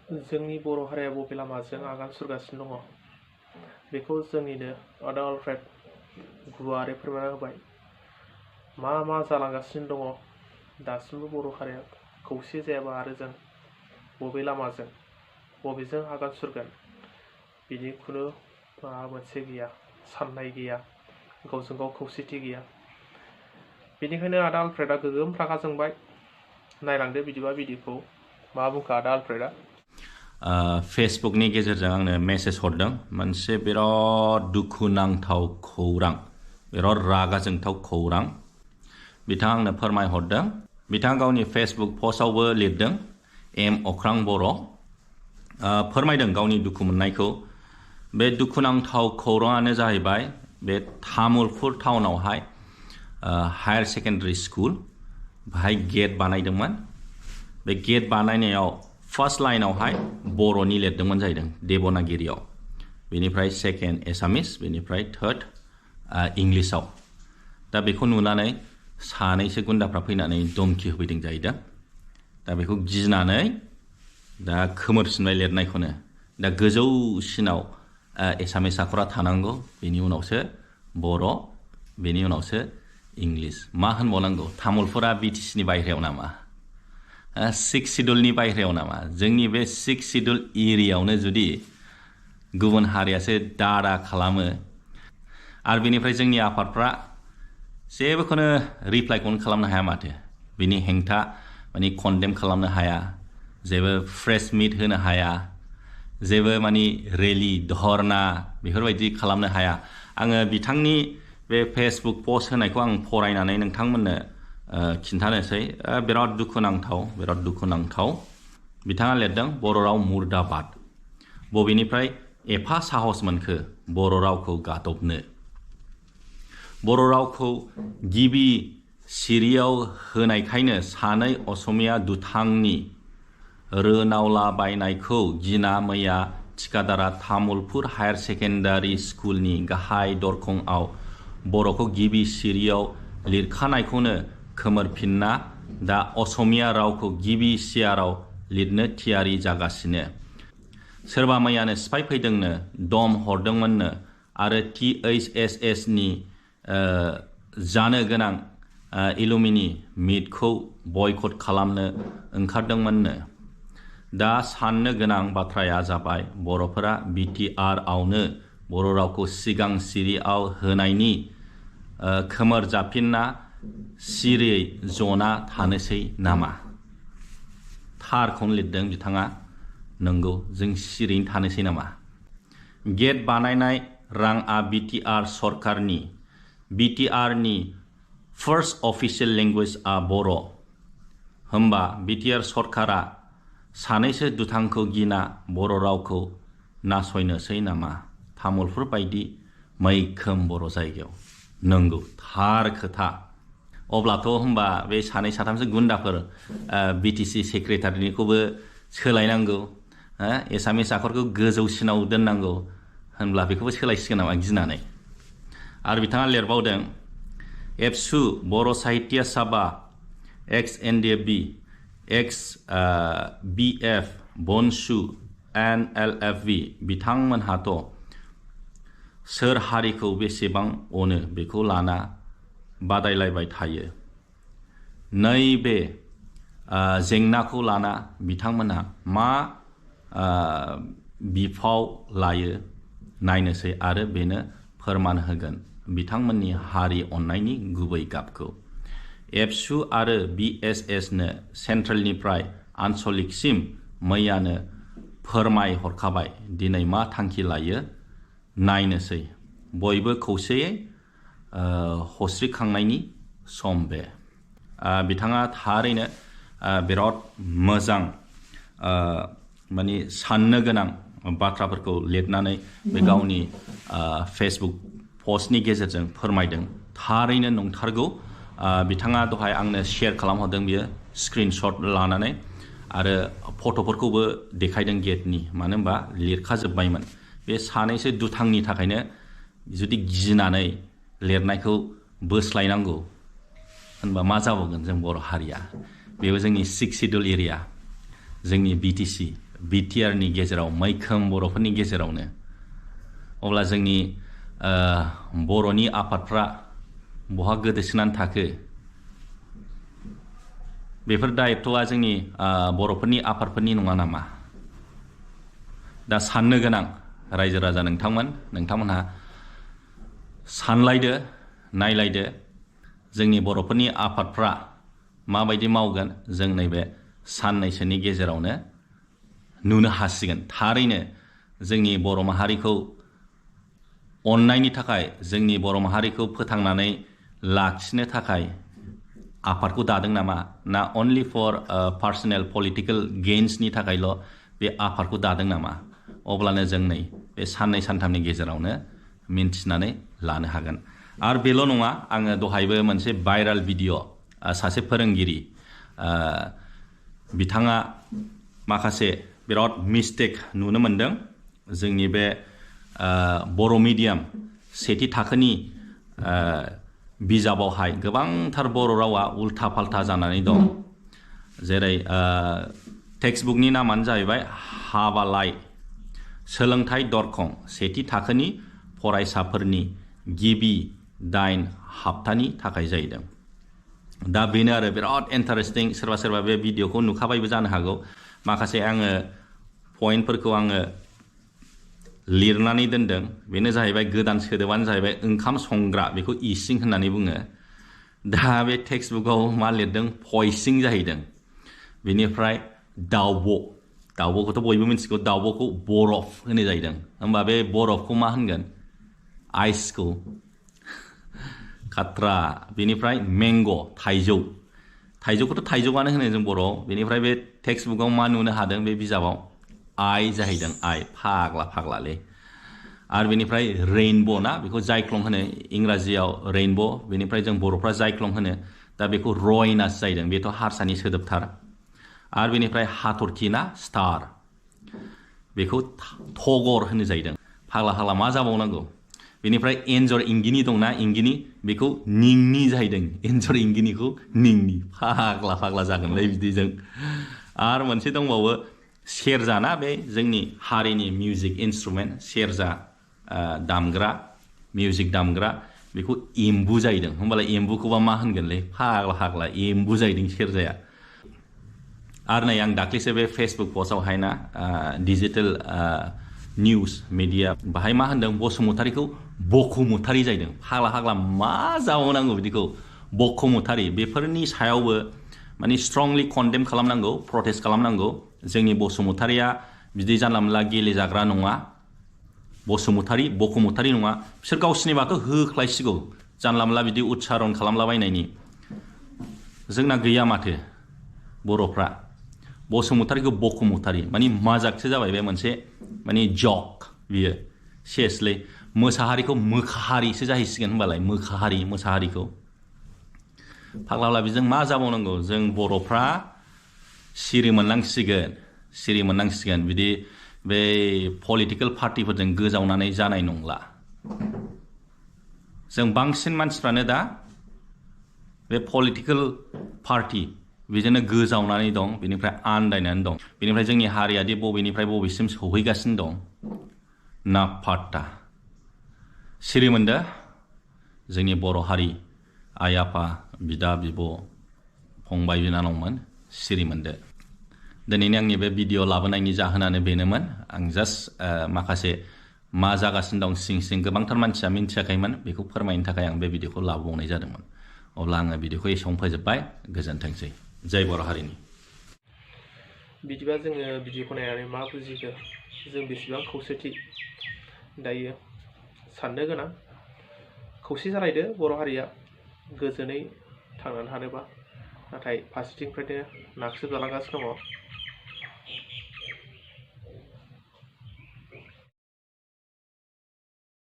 जोंनि बर' हारिया बबे लामाजों आगान सुरगासिनो दङ बेखौ जोंनिनो आदा आलफ्रेड गुवारै फोरमायना होबाय। मा जालांगासिनो दङ दासिमबो बर' हारिया खौसे जायाबा आरो जों बबे लामाजों बबेजों आगान सुरगोन बिनि खुनु माबा मोनसे गैया, साननाय गैया, गावजों गाव खौसेथि गैया। बेनिखायनो आदा आलफ्रेडआ गोगोम रागा जोंबाय। नायलांदो बिदिबा भिडिअखौ मा बुंखो आदा आलफ्रेडआ। फेसबुकनि गेजेरजों आंनो मेसेज हरदों मोनसे बिराद दुखुनांथाव खौरां, बिराद रागा जोंथाव खौरां बिथाङा आंनो फोरमायहरदों। बिथाङा गावनि फेसबुक पस्टआवबो लिरदों एम अख्रां बर' फोरमायदों गावनि दुखु मोननायखौ। बे दुखुनांथाव खौराङानो जाहैबाय बे तामुलपुर टाउनावहाय हायार सेकेन्डारि स्कुल बाहाय गेट बानायदोंमोन। बे गेट बानायनायाव फार्स्ट लाइनावहाय बर'नि लिरदोंमोन जाहैदों देबनागिरियाव, बेनिफ्राय सेकेन्ड एसामिस, बेनिफ्राय थार्ड इंलिसाव। दा बेखौ नुनानै सानैसो गुन्दाफ्रा फैनानै धमखि होफैदों जाहैदों। दा बेखौ गिनानै दा खोमोरफिनबाय लिरनायखौनो। दा गोजौसिनाव एसामिस आखरा थानांगौ, बेनि उनावसो बर', बेनि उनावसो इंलिस। मा होनबावनांगौ, तामुलपुरा बिटिसिनि बायह्रायाव नामा? 6 सिडुलनि बायह्रायाव नामा? जोंनि बे 6 सिडुल एरियायावनो जुदि गुबुन हारियासो दादा खालामो आरो बेनिफ्राय जोंनि आफादफ्रा जेबोखौनो रिप्लाइखौनो खालामनो हाया माथो। बिनि हेंथा माने कन्डेम खालामनो हाया, जेबो प्रेस मिट होनो हाया, जेबो माने रेलि धरना बेफोरबायदि खालामनो हाया। आङो बिथांनि बे फेसबुक पस्ट होनायखौ आं फरायनानै नोंथांमोननो खिन्थानोसै। बिराद दुखुनांथाव। बिथाङा लिरदों बर' राव मुर्दाबाद। बबेनिफ्राय एफा साहस मोनखो बर' रावखौ गादबनो? बर' रावखौ गिबि सिरियाव होनायखायनो सानै असमिया दुथांनि रोनावलाबायनायखौ गिना मैया थिखादारा तामुलपुर हायार सेकेन्डारि स्कुलनि गाहाय दरखंआव बर'खौ गिबि सिरियाव लिरखानायखौनो खोमोरफिनना दा असमिया रावखौ गिबि सियाराव लिरनो थियारि जागासिनो। सोरबा मैयानो सिफाय फैदोंनो, दम हरदोंमोननो आरो THSS नि जानो गोनां एलुमिनि मिटखौ बयकट खालामनो ओंखारदोंमोननो। दा साननो गोनां बाथ्राया जाबाय बर'फोरा BTR आवनो बर' रावखौ सिगां सिरियाव होनायनि खोमोर जाफिनना सिरियै जना थानोसै नामा? थारखौनो लिरदों बिथाङा। नंगौ, जों सिरियैनो थानोसै नामा? गेट बानायनाय रांआ BTR सरकारनि। BTR नि फार्स्ट अफिसियेल लेंगुवेजआ बर'। होमबा BTR सरकारा सानैसो दुथांखौ गिना बर' रावखौ नासयनोसै नामा तामुलपुर बायदि मैखोम बर' जायगायाव? नंगौ, थार खोथा। अब्लाथ' होमबा बे सानै साथामसो गुन्दाफोर BTC सेक्रेटारिनिखौबो सोलायनांगौ, एसामिस आखरखौ गोजौसिनाव दोननांगौ, होनब्ला बेखौबो सोलायसिगोन नामा गिनानै? आरो बिथाङा लिरबावदों एबसु बर' साहित्य सभा XNDB XBF बनसु NLFV बिथांमोनहाथ' सोर हारिखौ बेसेबां अनो बेखौ लाना बादायलायबाय थायो। नैबे जेंनाखौ लाना बिथांमोनहा मा बिफाव लायो नायनोसै आरो बेनो फोरमान होगोन बिथांमोननि हारि अननायनि गुबै गाबखौ। एबसु आरो BSS नो सेन्ट्रेलनिफ्राय आनसलिकसिम मैयानो फोरमायहरखाबाय दिनै मा थांखि लायो नायनोसै। बयबो खौसेयै हस्रिखांनायनि सम बे। बिथाङा थारैनो बिराद मोजां माने साननो गोनां बाथ्राफोरखौ लिरनानै बे गावनि फेसबुक पस्टनि गेजेरजों फोरमायदों। थारैनो नंथारगौ। बिथाङा दहाय आंनो शेयार खालामहरदों बियो स्क्रिनशट लानानै, आरो फट'फोरखौबो देखायदों गेटनि। मानो होनबा लिरखाजोब्बायमोन। बे सानैसो दुथांनि थाखायनो जुदि गिनानै लिरनायखौ बोस्लायनांगौ होनबा मा जाबावगोन जों बर' हारिया? बेबो जोंनि 6 सिडुल एरिया, जोंनि BTC बिटिआरनि गेजेराव मैखोम बर'फोरनि गेजेरावनो अब्ला जोंनि बर'नि आफादफ्रा बहा गोदोसोनानै थाखो बेफोर दायित्वआ जोंनि बर'फोरनि आफादफोरनि नङा नामा दा साननो गोनां रायजो राजा नोंथांमोनहा सानलायदो नायलायदो जोंनि बर'फोरनि आफादफ्रा माबायदि मावगोन जों नैबे साननैसोनि गेजेरावनो नुनो हासिगोन थारैनो जोंनि बर' माहारिखौ अननायनि थाखाय जोंनि बर' माहारिखौ फोथांनानै लाखिनो थाखाय आफादखौ दादों नामा ना अनलि फर पार्सनेल पलिटिकल गेइन्सनि थाखायल' बे आफादखौ दादों नामा अब्लानो जों नै बे साननै सानथामनि गेजेरावनो मिन्थिनानै लानो हागोन आरो बेल' नङा आङो दहायबो मोनसे भाइराल भिडिअ सासे फोरोंगिरि बिथाङा माखासे बिराद मिस्टेक नुनो मोनदों जोंनि बे बर' मिडियाम सेथि थाखोनि बिजाबावहाय गोबांथार बर' रावा उल्था फाल्था जानानै दं जेरै टेक्सटबुकनि नामानो जाहैबाय हाबालाय सोलोंथाइ दरखं सेथि थाखोनि फरायसाफोरनि गिबि 8 हाप्तानि थाखाय जाहैदों दा बेनो आरो बिराद इन्टारेस्टिं सोरबा बे भिडिअखौ नुखाबायबो जानो हागौ माखासे आङो पइन्टफोरखौ आङो लिरनानै दोनदों बेनो जाहैबाय गोदान सोदोबानो जाहैबाय ओंखाम संग्रा बेखौ इसिं होननानै बुङो दा बे टेक्सटबुकआव मा लिरदों पइसिं जाहैदों बेनिफ्राय दाउब'खौथ' बयबो मिथिगौ दाउब'खौ बरफ होनो जाहैदों होमबा बे बरफखौ मा होनगोन आइसखौ खात्रा बेनिफ्राय मेंग' थाइजौखौथ' थाइजौआनो होनो जों बर'आव बेनिफ्राय बे टेक्सटबुकआव मा नुनो हादों बे बिजाबाव आइ जाहैदों आइ फाग्लालै आरो बेनिफ्राय रेइनब' ना बेखौ जायख्लं होनो इंराजियाव रेइनब' बेनिफ्राय जों बर'फ्रा जायख्लं होनो दा बेखौ रयनास जाहैदों बेथ' हारसानि सोदोबथार आरो बेनिफ्राय हाथरखि ना स्टार बेखौ थगर होनो जाहैदों फाग्ला मा जाबावनांगौ बेनिफ्राय एन्जर इंगिनि दंना इंगिनि बेखौ निंनि जाहैदों एन्जर इंगिनिखौ निंनि फाग्ला जागोनलै बिदिजों आरो मोनसे दंबावो सेरजा ना बे जोंनि हारिनि मिउजिक इन्सट्रुमेन्ट सेरजा दामग्रा मिउजिक दामग्रा बेखौ एम्बु जाहैदों होमबालाय एम्बुखौबा मा होनगोनलै फाग्ला एम्बु जाहैदों सेरजाया आरो नै आं दाख्लैसो बे फेसबुक पस्टआवहाय ना डिजिटेल निउस मिडिया बाहाय मा होनदों बसुमतारीखौ बखुमतारी जाहैदों फाग्ला मा जाबावनांगौ बिदिखौ बखुमतारी बेफोरनि सायावबो माने स्ट्रंलि कन्डेम खालामनांगौ प्रटेस्ट खालामनांगौ जोंनि बसुमतारीया बिदि जानला मोनला गेलेजाग्रा नङा बखुमतारी नङा बिसोर गावसिनिबाथ' होख्लायसिगौ जानला मोनला बिदि उच्चारण खालामलाबायनायनि जोंना गैया माथो बर'फ्रा बसुमतारीखौ बखुमतारी माने माजाकसो जाबाय बे मोनसे माने जक बियो सेसलै मोसाहारिखौ मोखाहारिसो जाहैसिगोन होनबालाय मोसाहारिखौ फाग्ला बेजों मा जाबावनांगौ जों बर'फ्रा सिरि मोननांसिगोन बिदि बे पलिटिकेल पार्टिफोरजों गोजावनानै जानाय नंला जों बांसिन मानसिफ्रानो दा बे पलिटिकेल पार्टि बेजोंनो गोजावनानै दं बेनिफ्राय आन्दायनानै दं बेनिफ्राय जोंनि हारियादि बबेनिफ्राय बबेसिम सौहैगासिनो दं ना पात्ता सिरि मोनदो जोंनि बर' हारि आइ आफा बिदा बिब' फंबाय बिनानावमोन सिरि मोनदो दिनैनि आंनि बे भिडिअ लाबोनायनि जाहोनानो बेनोमोन आं जास्ट माखासे मा जागासिनो दं सिं गोबांथार मानसिया मिन्थियाखैमोन बेखौ फोरमायनो थाखाय आं बे भिडिअखौ लाबोबावनाय जादोंमोन अब्ला आङो भिडिअखौ एसेयावनो फोजोबबाय गोजोनथोंसै जय बर' हारिनि बिदिबा जोङो भिडिअखौ नायनानै मा बुजिखो जों बेसेबां खौसेथि दायो साननो गोनां खौसे जालायदो बर' हारिया गोजोनै थांनानै थानोबा नाथाय फारसेथिंनिफ्रायनो नाख्रेबजालांगासिनो दङ